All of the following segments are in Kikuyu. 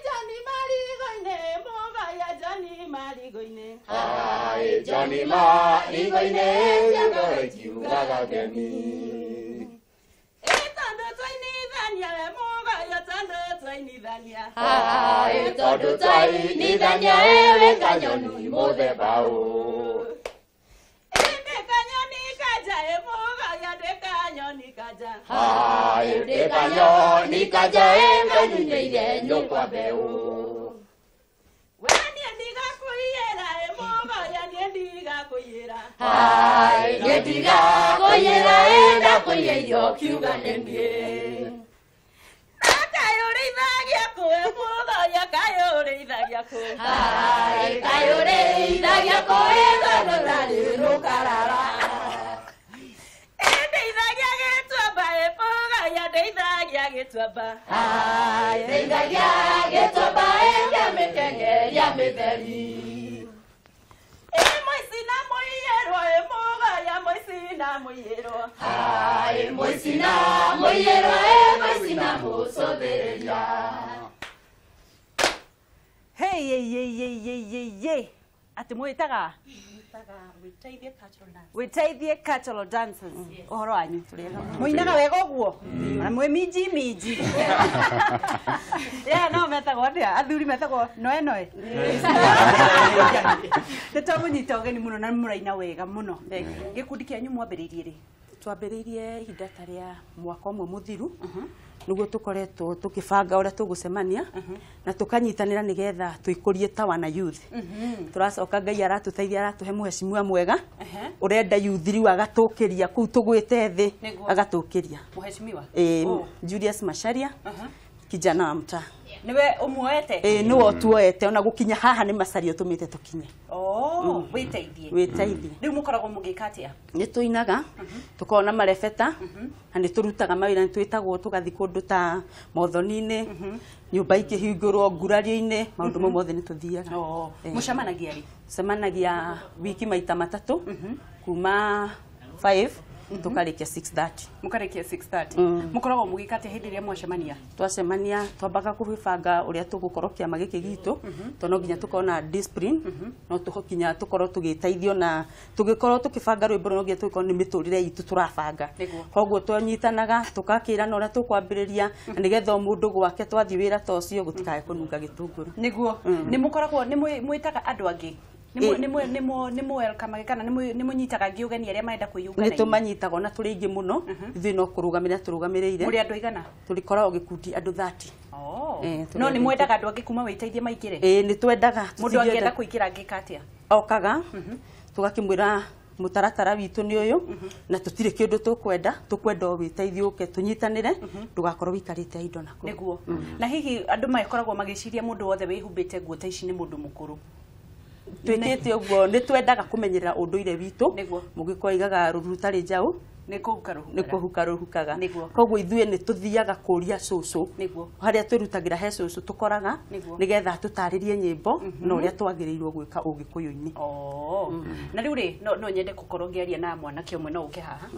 Johnny Marigoine, Mogaya. marigo-inĩ. Ai Johnny marigo-inĩ ngoro ikiugaga ngemi. Tondũ twainithania we mũgoyo, tondũ twainithania. Ai tondũ twainithania ewe kanyoni mũthemba ũ. Ndĩ kanyoni kanja ĩ mũgoyo, ndĩ kanyoni kanja. Ai ndĩ kanyoni kanja ĩ kanyunĩire nyũkwa mbeũ. We niĩ ndigakũiyĩra ĩ mũgoyo, niĩ ndigakũiyĩra. Ai niĩ ndigakũiyĩra ĩ ndakũiya irio kiuga nĩ niĩ. Na kaĩ ũrĩithagia kũ ĩ mũgoyo, kaĩ ũrĩithagia kũ. Ai kaĩ ũrĩithagia kũ ĩ tondũ ndarĩ rũkarara. Ndeithagia gĩtuamba ĩ mũgoyo, ndeithagia gĩtuamba. Ai ndeithagia gĩtuamba ĩ ngĩmĩkengeria mĩtheri. Ĩ mũici na mũiyĩrwo ĩ mũgoyo, mũici na mũiyĩrwo. Ai mũici na mũiyĩrwo ĩ mũici na mũcũthĩrĩria. Hey, hey, hey, hey, hey, hey, hey. Atĩ mwĩtaga? Wĩteithie cultural dancers. Ũhoro wanyu? Mũinaga wega ũguo? Na mwĩ minji minji. Yeah, no metagwo atĩa? Athuri metagwo noe noe. Nĩ twamũnyita ũgeni mũno na mũraina wega mũno. Gĩkundi kĩanyu mwambĩrĩirie rĩ? Twambĩrĩirie ihinda ta rĩa mwaka ũmwe mũthiru, nĩguo tũkoretwo tũkĩbanga ũrĩa tũgũcemania na tũkanyitanĩra nĩgetha twĩkũrie ta wana youth. Tũracoka Ngai aratũteithia, aratũhe mũhecimiwa mwega ũrenda youth rĩu agatũkĩria kũu tũgwĩte thĩ, agatũkĩria. Mũhecimiwa? Julius Macharia, kijana wa mtaa. Nĩwe ũmuoete? Nĩwe ũtuoete, ona gũkinya haha nĩ Macharia ũtũmĩte tũkinye. Oh, wĩteithie. Wĩteithie. Rĩu mũkoragwo mũgĩka atĩa? Nĩ tũinaga, tũkoragwo na marebeta, na nĩ tũrutaga mawĩra, nĩ twĩtagwo tũgathiĩ kũndũ ta mothoni-inĩ, nyũmba ikĩhingũrwo, ngurario-inĩ, maũndũ mau mothe nĩ tũthiaga. Mũcemanagia rĩ? Tũcemanagia wiki maita matatũ, kuma 5 tukarĩkia 6:30. Mũkarĩkia 6:30. Mũkoragwo mũgĩka atĩa hĩndĩ ĩrĩa mwacemania? Twacemania twambaga kũbanga ũrĩa tũgũkorwo kĩama gĩkĩ gitũ, tondũ no nginya tũkorwo na discipline, no tũkinya tũkorwo tũgĩteithio na tũgĩkorwo tũkĩbanga rwĩmbo no nginya tũgĩkorwo nĩ mĩtũrĩre itũ tũrabanga. Koguo twanyitanaga tũgakĩrana ũrĩa tũkwambĩrĩria na nĩgetha o mũndũ gwake twathiĩ wĩra ta ũcio gũtikae kũnunga gĩtũngũrũ. Nĩguo. Nĩ mũkoragwo nĩ mwĩtaga andũ angĩ? Nĩ mwelcome kana nĩ mũnyitaga angĩ ũgeni arĩa marenda kwĩyũngania? Nĩ tũmanyitaga ona tũrĩ aingĩ mũno, ithuĩ no kũrũgamĩrĩra tũrũgamĩrĩire. Mũrĩ andũ aigana? Tũrĩkoragwo gĩkundi andũ 30. No nĩ mwendaga andũ angĩ kuma wĩteithie maingĩre? Ĩĩ, nĩ twendaga. Mũndũ angĩenda kũingĩra angĩka atĩa? Okaga tũgakĩmwĩra mũtaratara witũ nĩ ũyũ na tũtirĩ kĩndũ tũkwenda, tũkwenda o wĩteithie ũke tũnyitanĩre, ndũgakorwo wĩikarĩte indo na kũu. Nĩguo. Na hihi andũ makoragwo magĩciria mũndũ wothe wĩhumbĩte nguo ta ici nĩ mũndũ mũkũrũ? Twĩkĩte ũguo nĩ twendaga kũmenyerera ũndũire witũ. Mũgĩkũyũ aigaga rũru rũtarĩ njaũ nĩ kũhuka rũhukaga. Nĩ kũhuka rũhukaga. Koguo ithuĩ nĩ tũthiaga kũria cũcũ. Harĩa twĩrutagĩra he cũcũ tũkoraga nĩgetha tũtarĩrie nyĩmbo na ũrĩa twagĩrĩirwo gwĩka ũgĩkũyũ-inĩ. Na rĩu rĩ, no nyende gũkorwo ngĩaria na mwanake ũmwe, no ũke haha.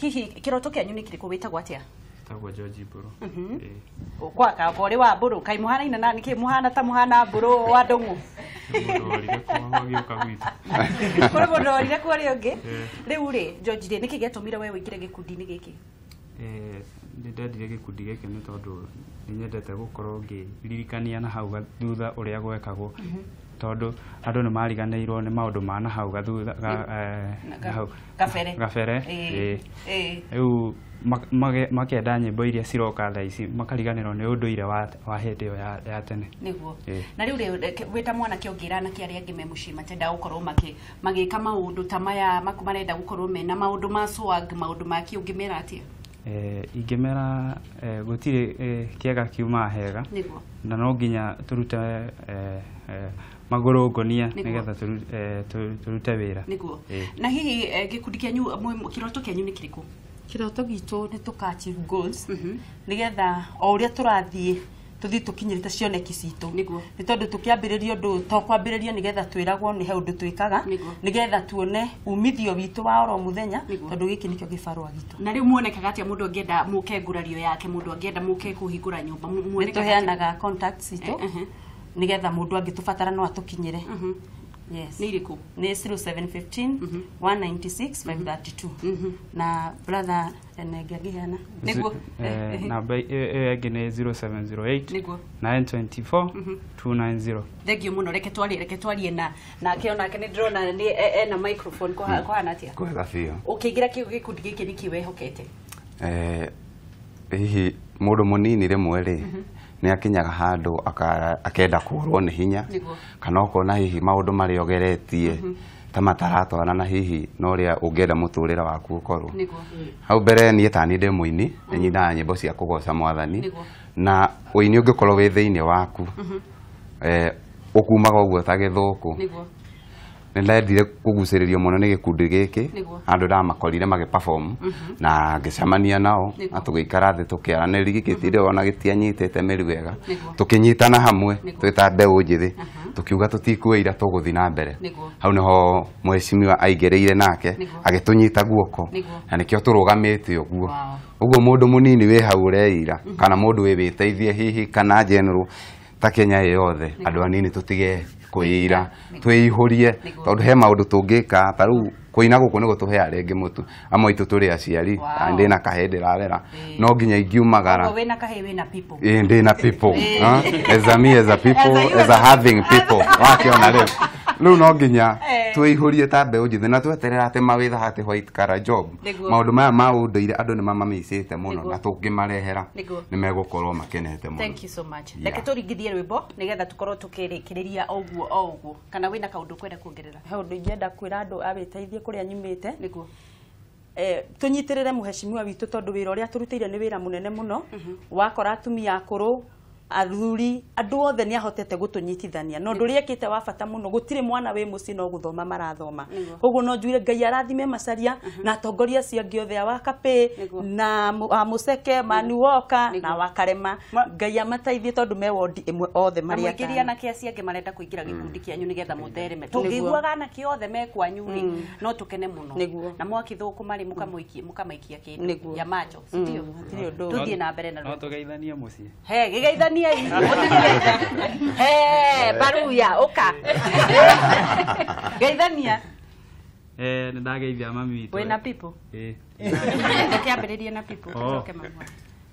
Hihi kĩroto kĩanyu nĩ kĩrĩkũ? Wĩtagwo atĩa? Wĩtagwo George Mbũrũ. Kwa ka ũrĩ wa Mbũrũ, kaĩ mũhanaine na nĩkĩ mũhana ta mũhana Mbũrũ wa Ndũng'ũ? Mũndũ worire kuo agĩũka gwitũ. Kũrĩ mũndũ worire kuo ũrĩa ũngĩ. Rĩu rĩ, George rĩ, nĩkĩ gĩatũmire we ũingĩre gĩkundi-inĩ gĩkĩ? Nĩ ndendire gĩkundi gĩkĩ nĩ tondũ nĩ nyendete gũkorwo ngĩririkania na hau thutha ũrĩa gwekagwo, tondũ andũ nĩ mariganĩirwo nĩ maũndũ ma na hau gathutha, gabere. Gabere, ĩĩ. Rĩu makenda nyĩmbo iria ciroka thaa ici makariganĩrwo nĩ ũndũire wa hĩndĩ ĩyo ya tene. Nĩguo. Na rĩu rĩ, wĩ ta mwanake ũngĩra anake arĩa angĩ me mũciĩ matenda gũkorwo magĩka maũndũ ta maya, marenda gũkorwo mena maũndũ ma swag, maũndũ ma kĩ, ũngĩmera atĩa? Ingĩmera gũtirĩ kĩega kiumaga hega. Nĩguo. Na no nginya tũrute magũrũ ngonia nĩgetha tũrute wĩra. Nĩguo. Na hihi gĩkundi kĩanyu, kĩroto kĩanyu nĩ kĩrĩkũ? Kĩroto gitũ nĩ tũka achieve goals nĩgetha o ũrĩa tũrathiĩ tũthiĩ tũkinyĩrĩte cioneki citũ. Nĩguo. Nĩ tondũ tũkĩambĩrĩria ũndũ to kwambĩrĩria nĩgetha twĩragwo nĩ he ũndũ twĩkaga, nĩgetha tuone umithio witũ wa oro mũthenya, tondũ gĩkĩ nĩkĩo gĩbarũa gitũ. Na rĩu muonekaga atĩa mũndũ angĩenda mũke ngurario yake, mũndũ angĩenda mũke kũhingũra nyũmba, Nĩ muonekaga atĩa? tũheanaga contacts citũ. Nigetha mundu angitubatara no atukinyire. Yes. Nĩ irĩkũ? Nĩ 0715 196 532. Na brother enenge angĩheana. Nĩguo. Namba ĩyo ĩngĩ nĩ 0708 Nĩguo. 924 290. Thank you muno. Reke twarie na nake onake nĩ ndĩrona nĩ ena microphone kũhana atĩa? Kwega biũ. Ũkĩingĩra kĩu gĩkundi gĩkĩ nĩkĩ wehokete? Hihi mũndũ mũnini rĩmwe rĩ nĩ akinyaga handũ akenda kũrwo nĩ hinya kana ũkona hihi maũndũ marĩa ũgeretie ta mataratwarana na hihi na ũrĩa ũngĩenda mũtũrĩre waku ũkorwo. Hau mbere niĩ ta niĩ ndĩ mũini, nĩ nyinaga nyĩmbo cia kũgoca mwathani na ũini ũngĩkorwo wĩ thĩinĩ waku ũkumaga ũguo ta gĩthũkũ. Nĩ ndendire kũgucĩrĩrio mũno nĩ gĩkundi gĩkĩ andũ ndamakorire magĩ perform na ngĩcemania nao na tũgĩikara thĩ tũkĩaranĩria gĩtirĩ ona gĩtianyitĩte mĩri wega tũkĩnyitana hamwe twĩ ta mbeũ njĩthĩ tũkiuga tũtikwĩira tũgũthiĩ na mbere. Hau nĩho mheshimiwa aingĩrĩire nake agĩtũnyita guoko na nĩkĩo tũrũgamĩte ũguo. Ũguo mũndũ mũnini wĩ hau ũreira kana mũndũ wĩ wĩteithie hihi kana general ta Kenya yothe andũ anini tũtige kwĩira twĩihũrie tondũ he maũndũ tũngĩka ta rĩu kũina gũkũ nĩ gũtũheaga rĩngĩ mũtu amwe aitũ tũrĩ aciari ndĩna kahĩĩ ndĩrarera no nginya ingiumagara. Wĩna kahĩĩ wĩna people. Ĩĩ ndĩna people as a me as a people as a having people wakĩona rĩu rĩu no nginya twĩihũrie ta mbeũ njĩthĩ na tweterera atĩ mawĩra atĩ white collar job maũndũ maya ma ũndũire andũ nĩ mamamicĩte mũno na tũngĩmarehera nĩ megũkorwo makenete mũno. Thank you so much. Reke tũringithie rwĩmbo nĩgetha tũkorwo tũkĩrĩkĩrĩria o ũguo o ũguo. Kana wĩna kaũndũ ũkwenda kuongerera? He ũndũ ingĩenda kwĩra andũ a wĩteithie kũrĩa nyumĩte. Nĩguo. Tũnyitĩrĩre mũheshimiwa witũ tondũ wĩra ũrĩa tũrutĩire nĩ wĩra mũnene mũno. Wakora atumia akũrũ athuri andũ othe nĩ ahotete gũtũnyitithania na ũndũ ũrĩa ekĩte wa bata mũno gũtirĩ mwana wĩ mũciĩ no gũthoma marathoma. Koguo no njuire Ngai arathime Macharia na atongoria acio angĩ othe a Wakapĩ na wa Mũceke Manu Woka na Wakarema. Ngai amateithie tondũ me wondi ĩmwe othe marĩ atano. Mũingĩrie anake acio angĩ marenda kũingĩra gĩkundi kĩanyu nĩgetha mũthereme. Tũngĩiguaga anake othe me kwanyu rĩ no tũkene mũno. Na mwakĩthũkũma rĩ mũkamaikia kĩndũ ya macho, si ndio? Tũthiĩ na mbere na no tũgeithanie mũciĩ. He gĩgeithanie he baruya uka geithania. Nĩ ndageithia mami witũ. Wĩna people? Ĩĩ. Tũkĩambĩrĩrie na people tũcoke mami.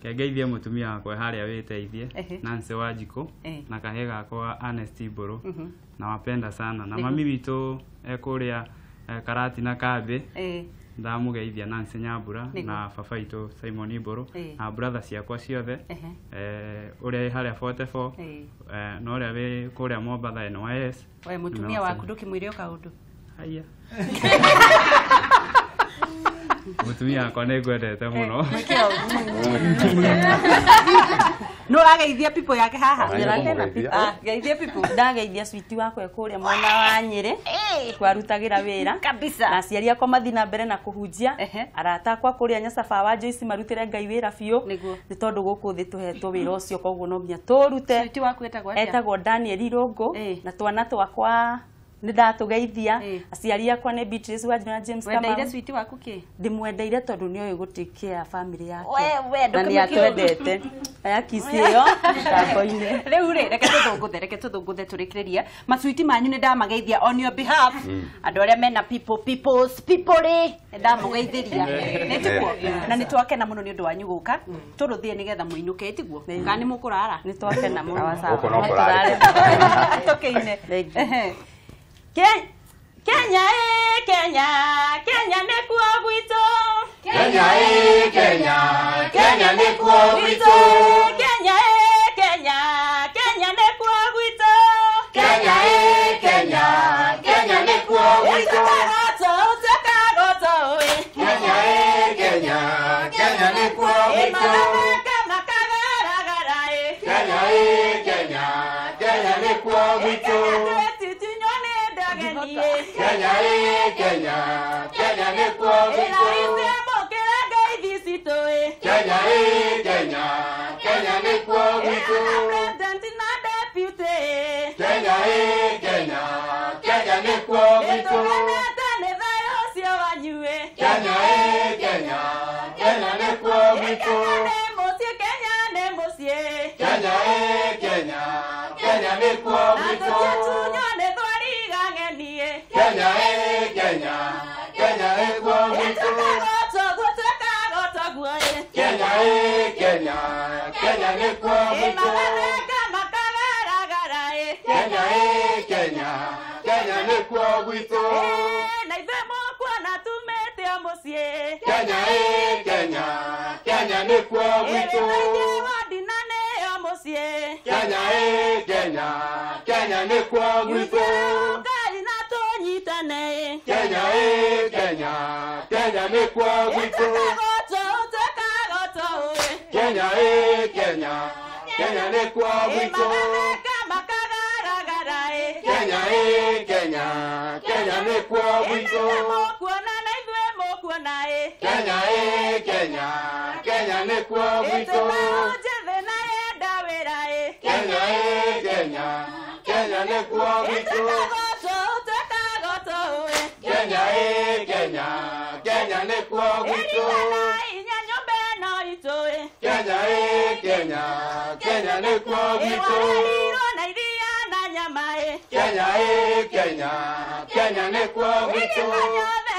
Ngeithie mũtumia wakwa harĩa wĩteithie Nancy Wanjikũ na kahĩĩ gakwa Ernest Mbũrũ na wapenda sana na mami witũ ekũrĩa Karatina Kambĩ ndamũgeithia Nancy Nyambura na baba witũ Simon Mbũrũ na brother ciakwa ciothe ũrĩa wĩ harĩa 44 na ũrĩa wĩ kũrĩa Mombatha NYS. We mũtumia waku ndũkĩmwĩre o kaũndũ? Haiya. Mũtumia wakwa nĩ ngwendete mũno. No ũrageithia people yake haha? Geithia people. Ndageithia sweet wakwa kũrĩa mwena wa Nyĩrĩ kwarutagĩra wĩra kabisa na aciari akwa mathiĩ na mbere na kũhunjia arata akwa kũrĩa Nyacaba wa Joyce marutĩre Ngai wĩra biũ nĩ tondũ gũkũ thĩ tũhetwo wĩra ũcio koguo no nginya tũrute. Sweet waku etagwo atĩa? Etagwo Daniel Irũngũ na twana twakwa nĩ ndatũgeithia aciari akwa nĩ Beatrice Wanjiru na James Kamau. Wendeire sweet waku kĩ? Ndĩmwendeire tondũ nĩ oĩ gũ take care family yake na nĩ atwendete. Aya kisi ĩyo mĩtambo-inĩ. Rĩu rĩ reke tũthũngũthe tũrĩkĩrĩrie maswiti manyu nĩ ndamageithia on your behalf andũ arĩa mena people peoples people rĩ nĩ ndamũgeithĩria nĩ tiguo na nĩ twakena mũno nĩ ũndũ wanyu gũka tũrũthie nĩgetha mũinũke tiguo kana nĩ mũkũrara? Nĩ twakena mũno. Gũkũ no kũrare. Tũkĩine. Kenya e Kenya Kenya nĩkuo gwitũ. Kenya e Kenya Kenya nĩkuo gwitũ. Kenya e Kenya Kenya nĩkuo gwitũ. Kenya e Kenya Kenya nĩkuo gwitũ. Kenya e Kenya Kenya nĩkuo gwitũ. Kenya e Kenya Kenya nĩkuo gwitũ. Kenya e Kenya Kenya nĩkuo gwitũ. Kenya e Kenya Kenya nĩkuo gwitũ. Kenya e Kenya Kenya nĩkuo gwitũ. Kenya e Kenya Kenya nĩkuo gwitũ. Kenya e Kenya Kenya nĩkuo gwitũ. Tũtiatunywo nĩ thwariga ng'enie. Kenya ĩ Kenya, Kenya nĩkuo gwitũ. Twĩkaga twĩkaga ũtoguo ĩ. Kenya ĩ Kenya, Kenya nĩkuo gwitũ. Magathenga makagaragara ĩ. Kenya ĩ Kenya, Kenya nĩkuo gwitũ. Na ithuĩ mũkuona tumĩte o mũciĩ. Kenya ĩ Kenya, Kenya nĩkuo gwitũ. Ĩrĩthaithie wondi na nĩyo mũciĩ. Kenya ĩ Kenya, Kenya nĩkuo gwitũ. Ngai na tũnyitane ĩ. Kenya ĩ Kenya, Kenya nĩkuo gwitũ. Twĩkaga ũtũ ĩ. Kenya ĩ Kenya, Kenya nĩkuo gwitũ. Magathenga makagaragara ĩ. Kenya ĩ Kenya, Kenya nĩkuo gwitũ. Mũkuona na ithuĩ mũkuona ĩ. Kenya ĩ Kenya, Kenya nĩkuo gwitũ. Mbeũ njĩthĩ na yenda wĩra ĩ. Kenya ĩ Kenya, Kenya nĩkuo gwitũ. Twĩkaga ũtũ ĩ. Kenya ĩ Kenya, Kenya nĩkuo gwitũ. Ĩrigana inya nyũmba ĩno itũ ĩ. Kenya ĩ Kenya, Kenya nĩkuo gwitũ. Ĩwarerirwo na iria na nyama ĩ. Kenya ĩ Kenya, Kenya nĩkuo gwitũ. Ĩrigana